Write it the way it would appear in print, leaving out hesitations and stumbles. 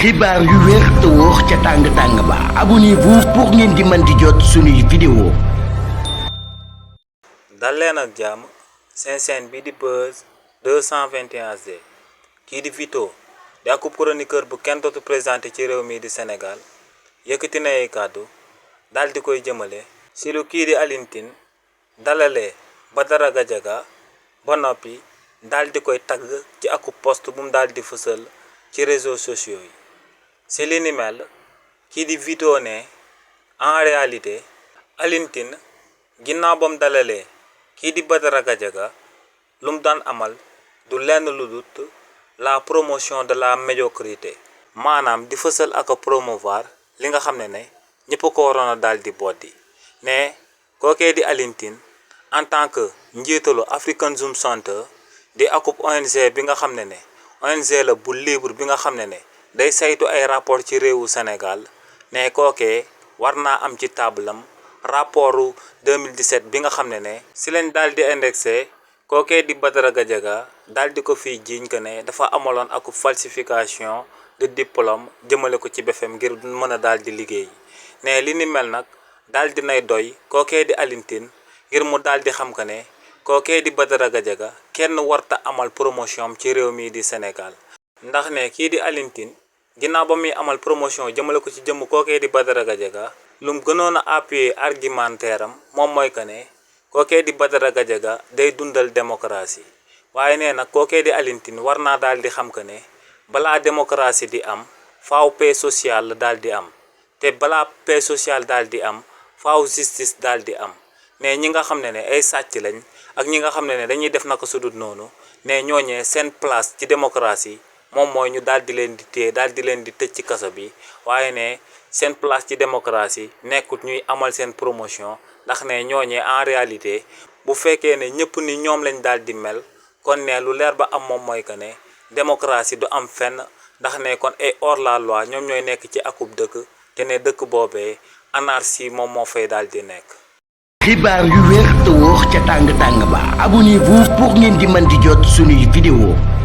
xibaar yu wér te wóor ca tàng ba abonnez-vous pour ngeen di mën di jot suñuy vidéo. dal leen ak jàmm seen chaîne bi di Buzz 221 HD kii di Vito di ak chroniqueur bu kenn dootu présenté ci réew mi di Sénégal yëkkati na ay kàddu dal di koy jëmale si lu kii di Alioune Tine dalalee Badara Gadiaga ba noppi dal di koy tagg ci aku post bu mu dal di fësal ci réseaux sociaux yi. si li ni mel kii di Vito ne en réalité Alioune Tine ginnaaw ba mu dalalee kii di Badara Gadiaga lu mu daan amal du lenn lu dut la promotion de la médiocrité maanaam di fësal ak promouvoir li nga xam ne ñëpp ko waroon a daal di boddi ne kookee di Alioune Tine en tant que njiitalu African Zoom Center di akub ONG bi nga xam ne ONG la bu libre bi nga xam ne day saytu ay rapport ci réewu Sénégal ne kookee war naa am ci tablam rapportu 2017 bi nga xam ne si leen daal di indexé kookee di Badara Gadiaga daal di ko fiy jiiñ que ne dafa amaloon ak falsification de diplôme jëmale ko ci BFM ngir mën a daal di liggéey ne li ni mel nag daal di nay doy kookee di Alioune Tine ngir mu daal di xam que ne kookee di Badara Gadiaga kenn warta amal promotion ci réew mi di Sénégal ndax ne kii di Alioune Tine ginnaaw ba muy amal promotion jëmale ko ci jëmm kookee di Badara Gadiaga lu mu gënoon a appuyer argumentaire am moom mooy que ne kookee di Badara Gadiaga day dundal démocratie waaye nee nag kookee di Alioune Tine war naa daal di xam que ne balaa démocratie di am faaw paix sociale daal di am te balaa paix sociale daal di am faaw justice daal di am ne ñi nga xam ne ay sàcc lañ ak ñi nga xam ne dañuy def naka sudut noonu ne ñooñee seen place ci démocratie moom mooy ñu daal di leen di téye daal di leen di tëj ci kaso bi waaye ne seen place ci démocratie nekkut ñuy amal seen promotion ndax ne ñooñee en réalité bu fekkee ne ñëpp ni ñoom lañ daal di mel kon ne lu leer ba am moom mooy que ne démocratie du am fenn ndax ne kon ay hors la loi ñoom ñooy nekk ci akub dëkk te ne dëkk boobee anarchie moom moo fay daal di nekk. xibaar yu wér te wóor ca tàng ba abonnez-vous pour ngeen di mën di jot suñuy vidéo.